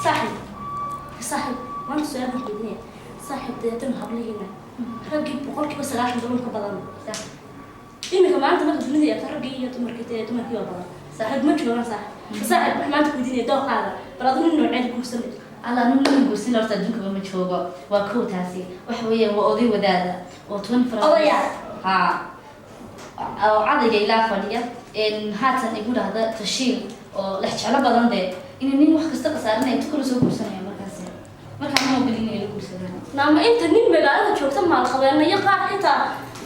Saaxiib, saaxiib, maanta su-aal baan weydiinaya, saaxiib. Deetan hablihiina raggii 90% dumarka ka badan. Iminka maanta marka dunida eegto, raggii iyo dumarkii, dee dumarkii waa badan. Rag ma joogaan, saaxiib. Saaxiib, waxaan maanta weydiinaya dooqaada, bal adigu nin nooceed guursan? Alla, anu nin guursan horta adduunkaba ma joogo. Waa kow taasi. Waxa weeyaan waa oday wadaada oo 24 Odaya? Ha, oo cadayga ilaa fadhiya. Haatan igu dhahda tashiil oo lex jeclo badan, dee inuu nin wax kasta khasaarinaya intu kala soo guursanaya markaasi. Markaa ma ogolin inay la guursadaan. Naama inta nin magaalada joogta, maalqabeenayo qaar xitaa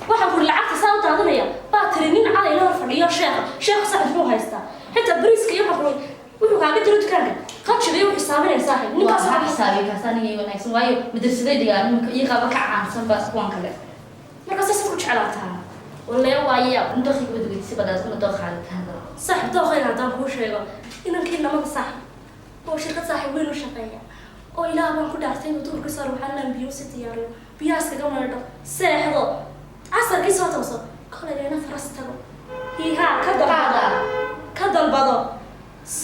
waxaan kuri lacagta saa u daadinaya baa tiri nin caday la hor fadhiyo sheekha. Sheekha, saaxiib, muxuu haystaa? Xitaa bariiska iyo waxaan kuri wuxuu kaaga jiro dukaanka qajiga iyo wuxuu xisaabinaya, saaxiib, ninkaas. Waa xisaabiyo kaas aniga wanaagsan, waayo madrasaday dhigaan iminka, iyagaaba ka caansan ba kuwan kale. Marka saas ku jeclaataa walee waaya. Dooqiga wada weydiisay, badaadkuna dooqaaga ka hadalo. Saaxiib, dooqayga haddaan kuu sheego, inankii namada, saaxiib, oo shirkad saaxiib weyn u shaqeeya, oo Ilaah baan ku dhaartay inuu duhurkii soo waxaan laan biyo si diyaariyo, biyahaas kaga maydho, seexdo, casarkii soo tooso, kolayna faras tago, hiihaa ka dalbado, ka dalbado,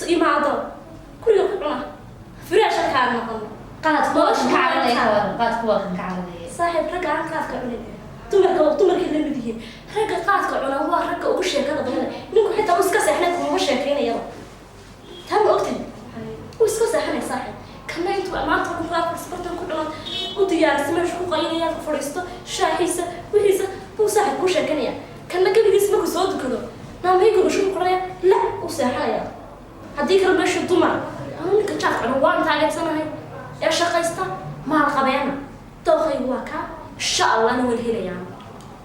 imaado guriga ku cuna, fresh halkaan noqono. Qaadku waa kan ka caranaya, Nolosha. Ka waran qaadku? Waa kan ka caranaya. Saaxiib, ragga aan qaadka cunin dumarka dumarkay la mid yihiin. Ragga qaadka cuna waa ragga ugu sheekada badan. Ninku xitaa uu iska seexnay kuma sheekaynayaba, taa ma ogtahay? Uu iska seexanay, saaxiib. Kana intuu maanta dhan ku afar ku cuno, u diyaarisa meesha ku qaynaya, ku fadhiisto, shaaxiisa wixiisa buu saaxiib ku sheekanaya. Kana gebigiisa markuu soo dukado, naamay gogosho ku qoraya, la uu seexanaya. Haddii kale meesha dumar. Anu ninka jaadka cuno waan taageersanahay ee shaqaysta, maal qabeena. Dooqaygu waa kaa, insha Allahna waan helayaan.